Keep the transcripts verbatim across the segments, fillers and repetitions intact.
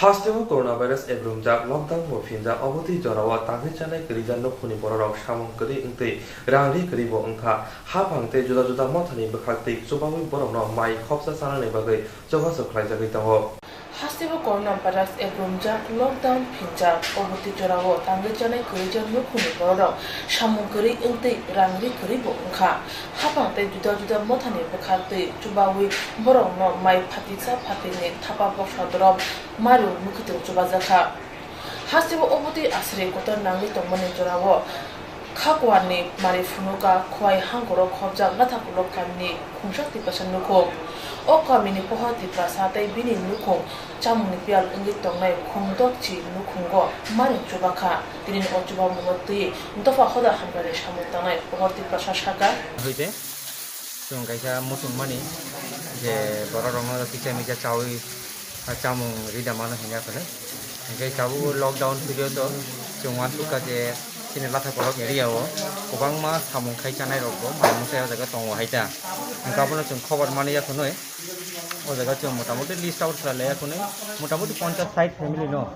Hasteo coronavirus ebrumjak, lockdown bo phinjak, obotwi jorao tangwi chanai kwrwijak nukhungni bororok samung kwrwi wngtwi rang ri kwrwi bo wngkha. Haphang tei juda juda mothani bwkhaktwi chubawi borokno mai khopsa chanani bagwi chubachu khlaijagwi tongo. Hasteo coronavirus ebrumjak, lockdown phinjak, obotwi jorao tangwi chanai kwrwijak nukhungni bororok samung kwrwi wngtwi rang ri kwrwi bo wngkha. Haphang tei juda juda mothani bwkhaktwi chubawi borokno mai phatiksa phatikni thapa boksa dorop mairum mwkhwtwng chubajakha. Hasteo obotwi aswrwi kotor nangwi tongmani jorao khakuarni mari phunuka, khowai hangkoro khopjak lathak ulokamni khungsa tiprasa nukhung. O kamini pohor tiprasa tei bini nukhung chamungni biyal wngwi tongnai khungdokchi nukhungo mairum chubakha. Tini o chubamungo twi dopha hoda hamkrai samung tangnai pohor tiprasa saka. Hoite. Chwng kaisa muchungmani je bororokno kisa misa chaui, ah, chamung rida mano hinwi aphano. Hinkhe tabuk lockdown period o chwng uansukha je chini Lathakolok area o kwbangma samung khai chanai rokbo mai mwsai o jaga tongo hai ta. Hinkhe abono chwng khobor mani ya khwnwi o jaga chwng motamoti list out khlai lai ya khwnwi motamoti ponchas sait family no.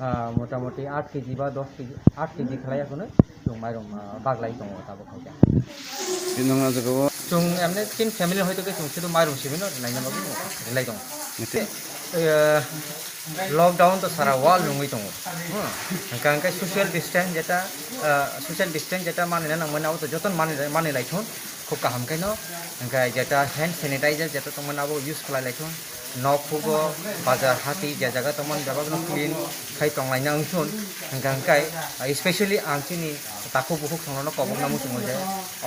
Ah, motamoti aat kg ba dos kg, aat kg khlai ya khwnwi chwng mairum, ah, baglai tongo tabuk hai khe. Bini ulo jaga o chwng emne tin family hoito khe chwng sudu mairum simi no rinai na bagwi rilai tongo. Mete. Eh, lockdown to sara world nungwi tongo. Hmm. Hwnkha hwnkhe social distance jeta, ah, social distance jeta manina nangmani abo to jotono mani, mani lai thun. Khub kaham khe no, hwnkhe jeta hand sanitizer jeta tongmani abo use khlai lai thun. Nok hugo, bazar hati je jaga tongmani bebak no clean khai tong laina wng thun. Hwnkhe hwnkhe, ah, especially ang chini takhuk bukhuk songno no kobokna muchungo je.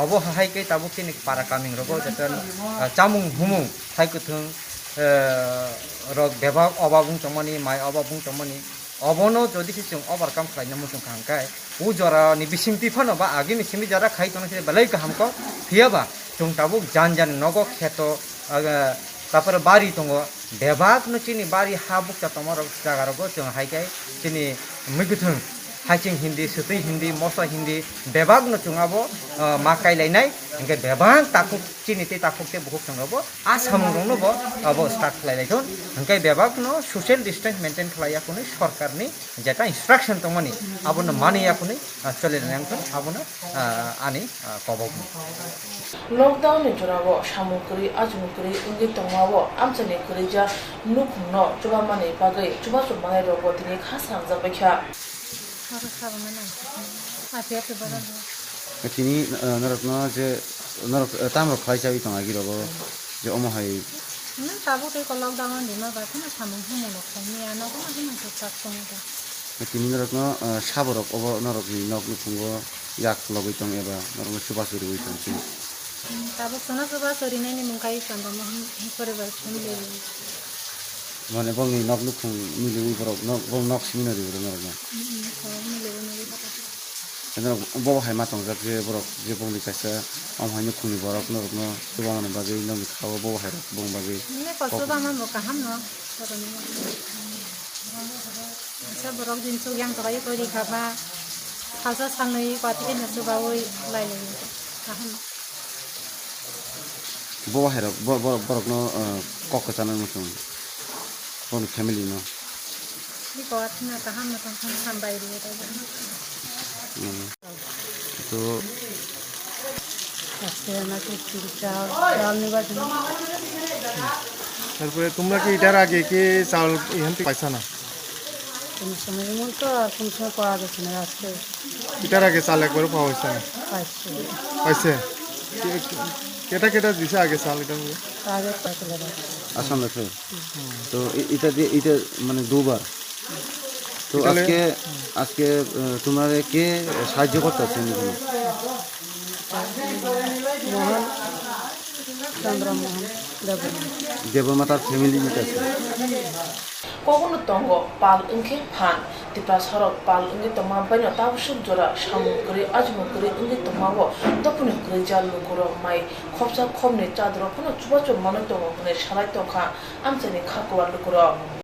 Obo hai khe tabuk chini para kaming rogo jeta, ah, chamung humung hai kwthwng, eh, rok bebak obab wng tongmani, mai obab wng tongmani. Obono jodi se chwng overcome khlaina muchung kha hwnkhe, o jora ni bisingtwi phano ba agini simi jora khai tongna khe belai kaham kok. Phiya ba chwng tabuk jan jan nogo kheto, ah, tapore bari tongo. Bebak no chini bari ha bukcha tongma rok jaga rogo chwng hai khe chini mui kwthwng haiching hindi, swtwi hindi, moso hindi, bebak no chwng abo, ah, ma kai lainai. Hwnkhe bebak takhuk chini tei takhuk tei bukhuk chwng rogo. A samung rokno bo abo start khlai lai thun. Hwnkhe bebak no social distance maintain khlai ya khwnwi sorkar ni jeta instruction tongmani abono mani ya khwnwi, ah, choli lai nang thun abono, ah, ani, ah, kobok. Lockdown ni jorao samung kwrwi, achung kwrwi wngwi tongmao amchaini kwrwija nukhungno chubamani bagwi chubachu manai rokbo tini kha swnamjak bai kha. Oro sabo mano. Api api bola. Tini, eh, norokno je norok, eh, tamrok khlai chawi tong agi rogo je omo hai. Hmm, tabuk tei kolok dango dima ba kheno samung humung rok khaini ano kheno kheno khe chak tongo ta. Tini norokno, eh, saborok obo norokni nok nukhungo yak logwi tong eba norokno chubachu rwui tong chini. Hmm, tabuk sono chubachu rinaini mung kai chwng tongmo hwn, hwn poribar hwn le. Mane bongni nok nukhung miliwi borok nok, bong nok simi no ri borok norokno. Hmm, hmm, kok miliwi nugwi kha ta. Norok bo bo hai ma tongjak je borok je bongni kaisa omo hai nukhungni borok norokno chuba mani bagwi nokni kha o bo bo hai rok bong bagwi. Nini kok kok chuba man bo kaham no. Kisa borok din chuk yang tokai kori kha ba. Salsa salnwi kwtwi khe no chubawi lai lai. Kaham. Bo hai rok, bo, bo, borok no, eh, kok kwchana muchung. Boni family no. Ni kok athina kaham no tong khon hambai ri ta. Hmm. To আজকে আমাকে একটু চাল, চাল নিবার জন্য। তারপরে তোমরা কি এটার আগে কি চাল এখান থেকে পাইছো না? কোনো সময় এমন তো আর কোনো সময় পাওয়া গেছে না, আজকে এটার আগে চাল একবারও পাওয়া হয়েছে না? পাইছি। পাইছে? কে-, কে-, কেটা কেটা দিছে আগে চাল এটার মধ্যে? আগে পাইছিল। আসাম রাইফেল। তো এ-, এটা দিয়ে, এটা মানে দুবার। তো তাহলে আজকে, আজকে, আহ, তোমার কে সাহায্য করতে আসছেন এখানে? মোহন, চন্দ্রমোহন দেববর্মা। দেববর্মা তার ফ্যামিলি নিতে আসছে। Kokno tongo pal wngkhe phan, Tiprasarok pal wngwi tongma baino tabuk suk jora samung kwrwi, ajimung kwrwi wngwi tongma o dophani kwrwi jal lukurok mai khopsa khopni chadorok phano chubachu manwi tongo hwnwi salai tongkha amchaini kha kuwar lukurok.